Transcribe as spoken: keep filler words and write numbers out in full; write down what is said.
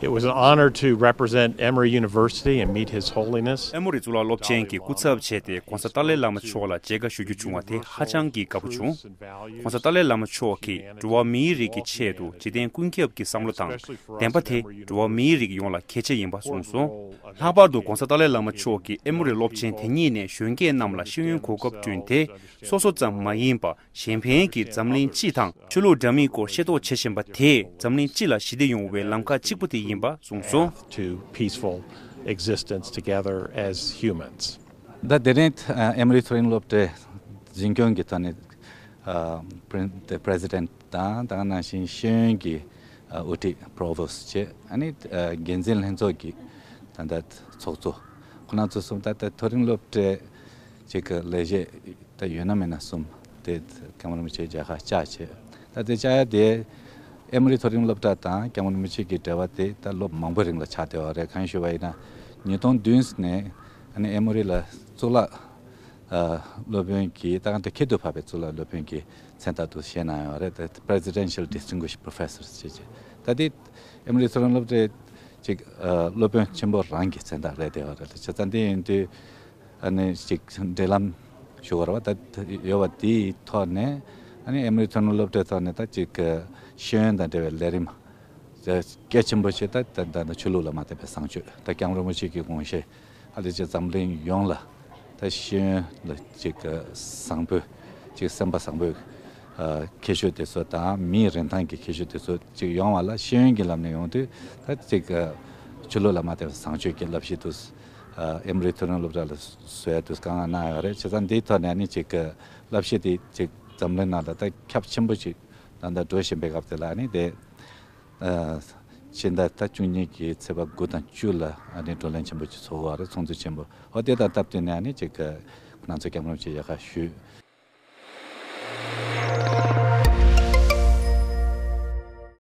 It was an honor to represent Emory University and meet His Holiness. ཨེ་མོ་རི་གཙུག་ལག་སློབ་ཆེན་གྱི་སྐུ་ཚབ་བྱས་ཏེ་༧གོང་ས་ཏཱ་ལའི་བླ་མ་མཆོག་ལ་མཇལ་ཁ་ཞུ་རྒྱུ་བྱུང་བ་དེ་ཧ་ཅང་གི་དགའ་པོ་བྱུང་། ༧གོང་ས་ཏཱ་ལའི་བླ་མ་མཆོག་གིས་འགྲོ་བ་མིའི་རིགས་ཀྱི་ཆེད་དུ་འཇིག་རྟེན་ཀུན་ཁྱབ་ཀྱི་བསམ་བློ་དང་བདེན་པ་དེ་འགྲོ་བ་མིའི་རིགས་ཡོངས་ལ་གལ་ཆེ་ཡིན་པ་གསུངས་སོང་། ལྷག་པར་དུ་༧གོང་ས་ཏཱ་ལའི་བླ་མ་མཆོག་གིས་ཨེ་མོ་རི་སློབ་ཆེན་དེ་ཉིད་ནས་གཞོན་སྐྱེས་རྣམས་ལ་ཤེས་ཡོན་གོ་སྐབས་བསྐྲུན་ཏེ། སོ་སོ་ཙམ་མ་ཡིན་པ། གཞན་ཕན་གྱིས་འཛམ་གླིང་སྤྱི་དང་ཆོས་ལུགས་འདྲ་མིན་སྐོར་ཤེས་རྟོགས་བྱེད་བཞིན་པ་དེས་འཛམ་གླིང་སྤྱི་ལ་ཞི་བདེ་ཡོང་བའི་ལམ་ཁ་གཅིག་པུ་དེ་ཡིན་པ་གསུངས་སོང་། To peaceful existence together as humans. ད་དེ་རིང་ཨ་ཨེ་མོ་རི་མཐོ་རིམ་སློབ་གྲྭའི་འཛིན་སྐྱོང་གི་ཐོག་ནས་ཨ་Prin- the President དང་ད་ག་ནང་བཞིན་ཤེས་ཡོན་གྱི་ཨ་དབུ་ཁྲིད་Provost བཅས་ཨ་ནི་ཨ་འགན་འཛིན་ལྷན་ཚོགས་ཀྱི་ད་ལྟ་ཚོགས་གཙོ་ཁོང་རྣམ་ཚོ་གསུམ་ད་ལྟ་མཐོ་རིམ་སློབ་གྲྭའི་ཅིག་གི་ལས་བྱེད་ད་ཡོད་ན་མེད་ན་གསུམ་དེ་སྐྱབས་མགོན་རིན་པོ་ཆེའི་མཇལ་ཁ་བཅར་བྱས། ད་དེ་བཅར་ཡ་དེ་ཨེ་མོ་རི་མཐོ་རིམ་སློབ་གྲྭ་དང་སྐྱབས་མགོན་རིན་པོ་ཆེ་གི་འབྲེལ་བ་དེ་ད་ལོ་མང་པོའི་རིང་ལ་ཆགས་བསྡད་པ་རེད། གང་ཞུ་བ་ཡིན་ན་ཉིས་སྟོང་བདུན་ནས་ཨ་ནི་ཨེ་མོ་རི་ལ་གཙུག་ལག་ཨ་སློབ་དཔོན་གྱི་ད་གང་དུ་ཁྱད་དུ་འཕགས་པའི་གཙུག་ལག་སློབ་དཔོན་གྱི་མཚན་རྟགས་དུ་བཞེས་གནང་ཡོད་རེད། ད་Presidential Distinguished Professor ཞེས་བྱས། ད་དེ་ཨེ་མོ་རི་མཐོ་རིམ་སློབ་གྲྭའི་ཅིག་ཨ་སློབ་དཔོན་ཆེན་པོ་རང་གི་མཚན་རྟགས་རེད་བསྡད་ཡོད་རེད། བྱས་ཙང་དེ་ཡིན་དུས་ཨ་ནི་ཅིག་འབྲེལ་ལམ་ཞུ་བར་བ་ད་ཡོད་པ་དེའི་ཐོག་ནས་ཨ་ནི་ཨེ་མོ་རི་མཐོ་རིམ་སློབ་གྲྭའི་ཐོག་ནས་ད་ཅིག་ཤེས་ཡོན་དང་འབྲེལ་བའི་ལས་རིམ་གལ་ཆེན་པོ་ཞིག་ད་ད་ད་ཆོས་ལུགས་ལ་མ་ལྟོས་པའི་བཟང་སྤྱོད་ད་སྐྱབས་མགོན་རིན་པོ་ཆེ་གི་དགོངས་བཞེད་ཨ་ལས་ཀྱི་འཛམ་གླིང་ཡོངས་ལ་ད་ཤེས་ཡོན་ལ་ཅིག་བཟང་པོས་ཅིག་སེམས་པ་བཟང་པོས་ཁྱད་ཆོས་དེ་ཚོ་དང་མིའི་རིན་ཐང་གི་ཁྱད་ཆོས་དེ་ཚོ་ཅིག་ཡོང་བ་ལ་ཤེས་ཡོན་གྱི་ལམ་ནས་ཡོང་དུས་ད་ཅིག་ཆོས་ལུགས་ལ་མ་ལྟོས་པའི་བཟང་སྤྱོད་ཀྱི་བསླབ་གཞི་དུ་ཨེ་མོ་རི་མཐོ་རིམ་སློབ་གྲྭ་ལ་བཟོ་ཡ་དུས་བཀའ་མངགས་གནང་ཡོད་རེད། བྱས་ཙང་འདིའི་ཐོག་ནས་ཨ་ནི་ཅིག་གི་བསླབ་གཞི་དེ་ཅིག་འཛམ་གླིང་ནང་ལ་ད་ཁྱབ་ཆེན་པོ་ཅིག་ད་ལྟ་འགྲོ་བཞིན་པའི་སྐབས་དེ་ལ་ཨ་ནི་དེ་ཕྱི་ཟླ་ད་བཅུ་གཉིས་ཀྱི་ཚེས་པ་དགུ་དང་བཅུ་ལ་ཨ་ནི་བགྲོ་གླེང་ཆེན་པོ་ཅིག་ཚོགས་ཡོད་རེད། ཚོགས་འདུ་ཆེན་པོ་འོ་དེ་དང་སྟབས་བསྟུན་ནས་ཨ་ནི་ཅིག་གི་ཁོང་རྣམ་ཚོ་སྐྱབས་མགོན་རིན་པོ་ཆེ་ཡག་ག་ཞུས།